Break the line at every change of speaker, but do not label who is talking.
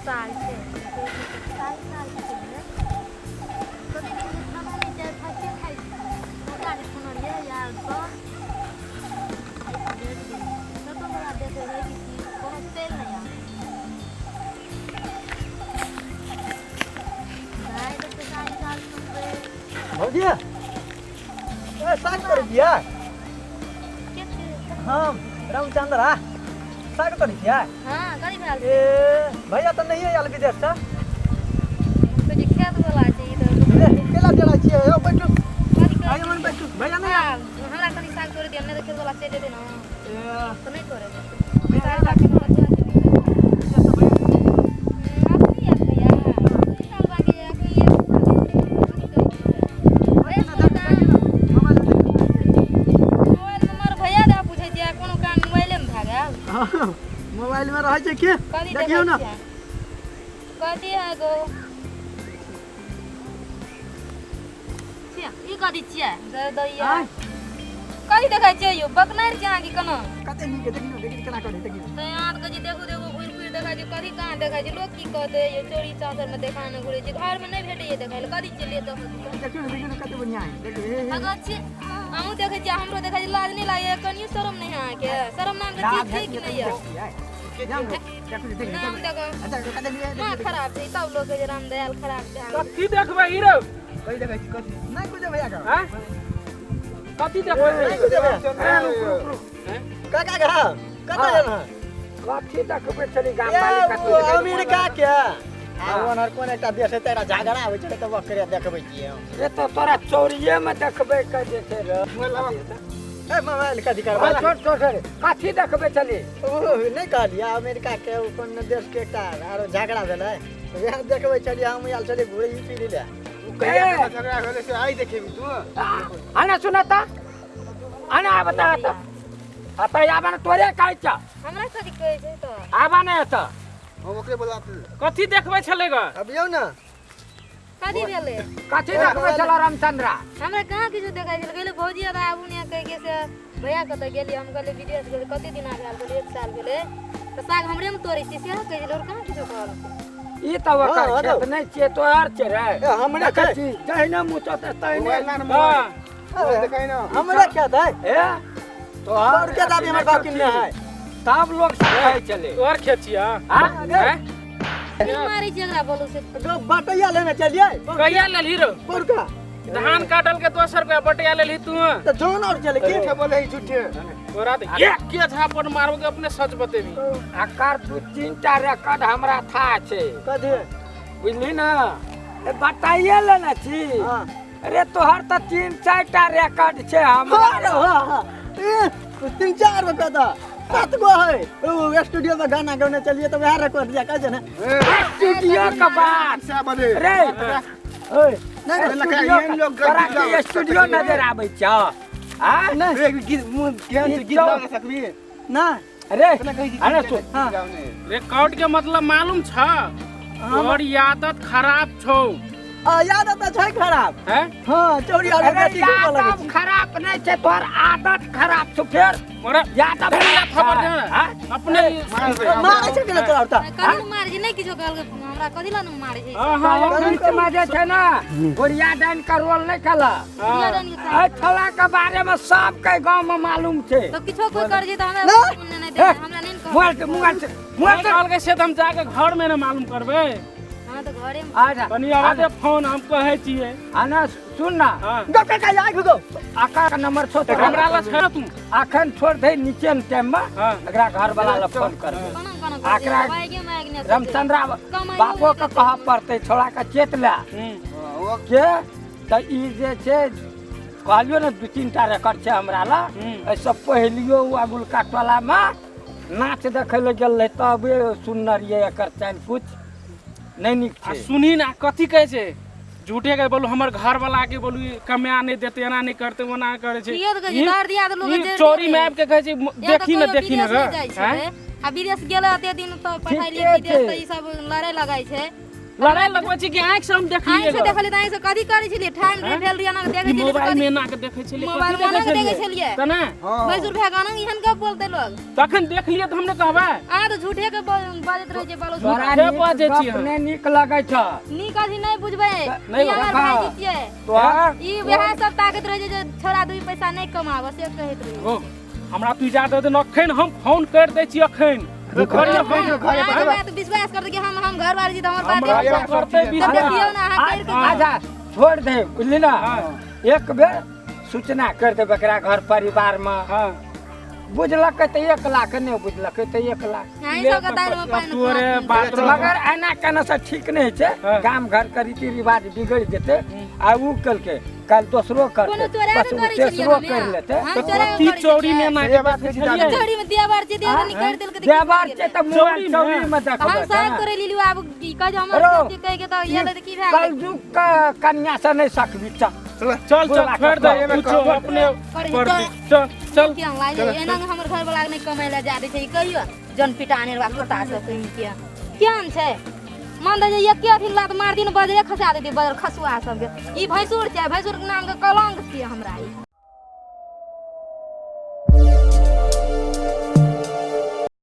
साग छै साग साग छै कते दिन से खाना नहि चाहे फास्टे खाइ छी ओकरा जे खाना रहियै यार सब कतौ बड़ा देखै है कि की कोनो तेल नहि आबै दाइ तऽ साग साग सुनबै।
भौजी, ए, साग करै छियै?
के छै?
हम रामचंद्र आ साग करै छियै।
हँ, कथी भेल?
ए भैया तऽ नहिए आयल विदेशसँ।
कहै छै खेत वाला छै ई तऽ।
ले, केला डेरा छियै यौ, बैठू।
कथी कहै
आइ मन बैठू, भैया नहि आयल।
हँ, हमरा कनि साग तोड़ि दिअ, नहि तऽ खेत वाला चलि जेतै ने।
ए,
तऽ नहि तोड़ेबै
भैया
साग।
आयल?
साग हमरा तोड़ि दिअ।
विदेशसँ भैया
अखनी आयल भैया? 2 साल बाकी है, अखनी एक साल। कथी कहै छियै? भैया सुनू ने।
मोबाइल।
मोबाइल नंबर भैया दए पूछै छियै, कोनो काम मोबाइलेमे भए गेल?
हँ, मोबाइलमे रहै छै की।
कथी
देखियौ
देखै
ने।
छियै? कथी है गो छियै? ई कथी छियै दैया?
आँय?
कथी देखै छियै यौ? बकनारि छियै अहाँ की केना?
कते नीक है, देखियौ, देखियौ केना करै, देखियौ।
तऽ अहाँ तऽ कहै छी देखू देखू, घुरि फिर देखै छी। कथी कहाँ देखै छी? लोक की कहतै यौ? चोरी चाँचरमे देखाने घुरै छी, घरमे नहि भेटैए देखै लए। कथी छियै? ले देखू।
देखियौ ने, देखियौ ने, कते बढ़िआँ है, देखियौ। हे हे।
अगर छी अहूँ देखै छियै, हमरो देखै छी, लाज नहि लागैए? कनियो शरम नहि है अहाँके? शरम नामके चीज छै कि नहि यऽ? नाम देखो। माँ खराब छै तब लोक कहै छै रामदयाल खराब छै।
कथी देखबै ई रौ?
नहि कुछ भैया का।
आँय? कथी देखबै?
नहीं कुछ भैया। काका का कतऽ गेल हँ?
कथी देखबै छली गाम
ए,
वाली कथी
ओ
देखबै?
अमेरिका के आ ओनहर कोन एकटा देश है तेरा झगड़ा होइ छै तऽ ओकरे देखबै छियै हम।
ए तऽ तोरा चोरिये में देखबै के जे छै रे।
ए, मोबाइल कथी करबै?
छोड़ छोड़ छोड़, कथी देखबै छली?
ओ नहि कहलियै, अमेरिका के ओ कोन देश के एकटा आरो झगड़ा भेलै, वएह देखबै छलियै। हम आयल छलियै घुरै फिरै लए।
ए,
झगड़ा भेलै से आइ देखेबी तू?
आना सुना त, आना बता त अतः आबा ने, तोरे कहै छ।
हमरा कथी कहै छै तऽ?
आबा ने एतऽ।
हम ओकरे बोलाते।
कथी देखबै छलै ग?
अबियौ ने।
कथी भेलै?
कथी देखबै छल रामचंद्रा?
हमरा कहाँ किछो देखै छलै। कहलियै भौजी आब आबू ने कहि के से भैया कतऽ गेलियै? हम कहलियै विदेश गेलै। कते दिना भेल? कहलियै एक साल भेलै। तऽ साग हमरे मे तोड़ै छियै सएह कहै छलै, आओर कहाँ किछो कहलकै।
ई तऽ ओकर
हँ,
खेत नहि छियै, तोहर छै रे।
ए, हमरे
देखै
छै।
छी जहिना मुँह चौतै तहिने।
मोबाइल ना,
हँ।
मोबाइल देखाइ ना।
हमरे खेत है।
ए, तोहर
तोड़ के दाबी हमर बाप किनने है।
तब लोग सब छलै।
तोहर खेत छियै?
हाँ?
आँय?
की मारै छी एकरा बोलू से?
गो बटैया लेने चलियै।
कहिया लेलही रौ?
पौरका।
धान काटल के दोसर रुपया बटैया लेलही तू?
तऽ जोन और चले की।
झूठे बोले है, झूठे।
तोरा तऽ एक के झापड़ मारबो के अपने सच बतेबी।
एकर दू तीन टा रिकॉर्ड हमरा था छै।
कथी?
बुझली ने? ए, बताइए लेने छी।
हाँ।
अरे तोहर तऽ तीन चारि टा रिकॉर्ड छै हमरा।
हाँ रे, हाँ, हाँ। ए, तीन चार गो कतऽ, सात गो है। ओ स्टूडियो में गाना गाने चलिए तऽ वएह रिकॉर्ड दिया कहै छै ने।
स्टूडियो के बात
से बोले।
रे, ओए,
नहि, नहि,
स्टूडियो
एहन लोग
तोरा
गीत
की
गाबै।
स्टूडियो नजर आबै छौ? आ
नहि।
रे, गीत मुँह केहन छै, गीत
ई
गा सकबी?
नहि।
अरे
केना कहै छी?
अरे सुन।
गीत गाउने।
रिकॉर्ड के मतलब मालूम छ? तोहर आदत खराब छौ।
आ, याद तऽ छै खराब।
हैं?
हाँ, चौरी आर
अरे
बेटी घूमऽ लगै
यादव
छै।
खराब नहि छै, तोहर आदत खराब छौ। फेर
मरा
यादव
थप्पड़ दे ने।
हाँ?
अपने
मारै छै कि नहि तोरा तऽ?
कथी लए मारै छै? नहि किछो कहलकै हमरा, कथी लए ने मारै छै?
हाँ हाँ।
बीच में जे छै ने गोरिया डाइन के रोल नहि खेला।
बुढ़िया डाइन के
एहि छोला के बारे में सबके गांव में मालूम छै।
तऽ किछो कोइ करै छै तऽ हमरा
नहि।
नहि देबै, हमरा नहि ने कहब।
मोबाइल से मोबाइल से मोबाइल
नहि
से
कहलकै से तऽ हम जाके घर में ने मालूम करबै।
हँ, तऽ घरेमे।
अच्छा।
कनी आवाजे फोन हम कहै छियै।
आना सुन ना।
हाँ।
गो काका आगू गो।
आका के नंबर छौ तोरा?
हमरा लग छै ने तू।
अखन छोड़ दे नीचे ने टाइम में।
हाँ।
एकरा घर वाला ला फोन कर।
कोना कोना करै छै?
आकरा-
बाइके माइक नहि
रामचंद्रा
कमाइयो
बापो के
नहि।
कहऽ पड़तै, छोड़ा के चेत ले।
हम्म।
के तऽ ई जे छै कहलियौ ने, दू तीन टा रिकॉर्ड छै हमरा लग। एहिसँ पहिलियो ओ अगुलका टोलामे नाच देखै लए गेल रहै, तबे सुनने रहियै एकर चालि कुछ नहि नीक
आ
छै।
सुनही ने, कथी कहै छै झूठे के? बोलू हमर घर वाला के, बोलू ई कमाए नहि देते, एना नहि करते, ओना करै छै।
कियो तऽ कहै छै,
ई-
दर दिया तऽ लोक
ई
जरि
चोरी
देतै।
में आबि के कहै छै
या तऽ
देखी ने
कहियो
देखी ने
विदेश नहि जाइ
आँय?
छै आ विदेश गेलै एते दिन तऽ पठाइलियै
ठीके
विदेश
छै।
तऽ ई सब लड़े लगै छै।
लड़ाई लगबै छी कि आँखि से हम देखलियै
आँखि से देखलियै तऽ आँखि से कथी करै छलियै ठान रे भेल रहियै एना कऽ देखै
ई
छलियै तऽ
मोबाइल
कथी
में एना के देखै छलियै
मोबाइल
कथी
में एना
देखै
कऽ देखै छलियै?
तऽ ने
हाँ
भैंसुर भए कऽ एना एहन गप बोलतै लोग
तखन देख लियै तऽ हम नहि कहबै।
अहाँ तऽ झूठे के बाजैत रहै छियै बालो।
तोरा
झूठे
नीक
बाजै छी
गप
हम।
नहि नीक लगै छ।
नीक अथी नहि बुझबै।
नहि
ई हमर
देखा।
भाईजी छियै।
तोहर
ई वएह सब ताकत रहै छै जे छोड़ा दुई पैसा नहि कमाबऽ से कहैत रहै।
ओ हमरा तू जा दे अखन हम फोन कर दै छी अखन।
घरे घरे
अहाँ बात विश्वास करतै कि हम घर वाली छी तऽ हमर बात
हमरा
विश्वास
करतै
तऽ
विश्वास।
देखियौ ने अहाँ करि कऽ।
अच्छा छोड़ दे, बुझली ना? एक बेर सूचना कर देब एकरा घर परिवार में।
हाँ
बुझलकै तऽ 1 लाख, नहि बुझलकै तऽ 1 लाख।
अहीं सबके दालि में पानि
तोरे बात
मगर एना केना से ठीक नहि छै।
हाँ।
गाम घर के रीति रिवाज बिगड़ जेतै। आ उ केलकै काल्हि दोसरो करतै,
कोनो चोरा
बस
के
उ
करै छलियै
तेसरो
हमे?
करि लेतै।
हम चोरा के
की
करै
चौरी
छलियै?
में एना
से
के
बात
देखै
कहै छी
छलियै?
चौरी में देवर छै, देवर निकालि देलकै तऽ की
देवर
भऽ
छै
गेलै?
तऽ मोबाइल
चौरी में।
चौरी में
तऽ हम
देखबै
साग
ने।
तोड़ै लेलियै, आब ई कहै जे हमर
रौ,
खेती कहि के तऽ एलै तऽ की भए गेलै?
कलयुग के कन्या से नहि सकबी। चल
चल
चल चल
बुढ़वा
छोड़ दे
के
कुछो अपने
करै
पर
चल।
चल चल।
केहन लागै एना हमर घर वाला नहि कमाइ लए जा दै छै। ई कहियो जन पिटाने बा कुत्ता सब कहीं के केहन छै मन दै जे एके अथी लात मार दिन बजरे खसा देतै बजर खसुआ सबके। ई भैंसुर छै, भैंसुर के नाम के कलंक छियै हमरा ई।